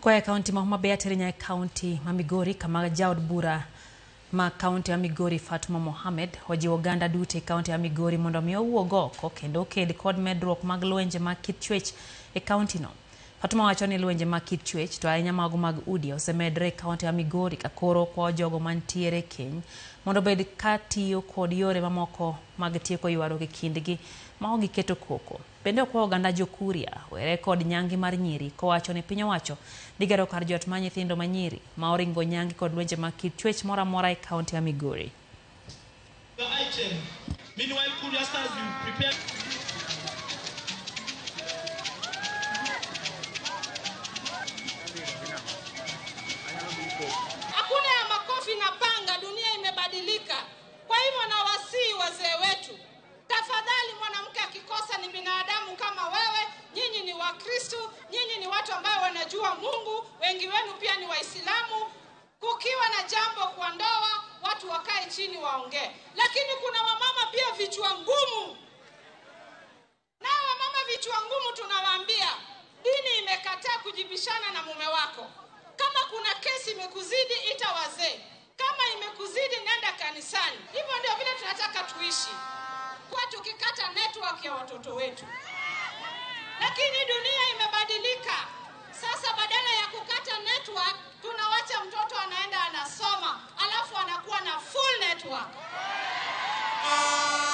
Kwa kaunti ma Homa Bay atere kaunti ma Migori kama jaod bura ma kaunti ya Migori Fatuma Mohamed ojiwo oganda duto e kaunti ya Migori mondo mi owuog oko kendo oked kod medruok mag lwenje mag kit chwech e kaunti no. Fatuma wacho ni lwenje mag kit chwech to ahinya mago mag udi osemedre e kaunti ya Migori ka koro kwayo jogo mantiere keny mondo obed ka tiyo kod yore mamoko mag tieko ywaruok e kindgi ma ok giketo koko. Bende okwayo oganda jo Kuria were kod nyangi mar nyiri kowacho ni piny owacho dhi gero kar jot mar nyithindo ma nyiri ma oringo nyangi kod lwenje mag kit chwech moro amora e kaunti ya Migori. The item. Meanwhile, Kuria Stars will prepare. Hakuna ya makofi na panga, dunia imebadilika. Kwa hivyo nawasihi wazee wetu, tafadhali, mwanamke akikosa ni binadamu kama wewe. Nyinyi ni Wakristo, nyinyi ni watu ambao wanajua Mungu, wengi wenu pia ni Waislamu. Kukiwa na jambo kwa ndoa, watu wakae chini waongee. Lakini kuna wamama pia vichwa ngumu, na wamama vichwa ngumu tunawaambia, dini imekataa kujibishana na mume wako. Kama kuna kesi imekuzidi, ita wazee. Kama imekuzidi, nenda kanisani. Hivyo ndio vile tunataka tuishi, kwa tukikata network ya watoto wetu. Lakini dunia imebadilika sasa, badala ya kukata network, tunawacha mtoto anaenda anasoma, alafu anakuwa na full network.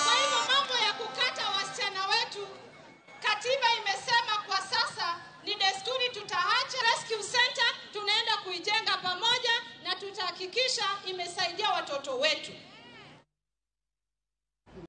Kwa hivyo mambo ya kukata wasichana wetu, katiba imesema kwa sasa ni desturi, tutaacha. Rescue Center tunaenda kuijenga pamoja na tutahakikisha imesaidia watoto wetu.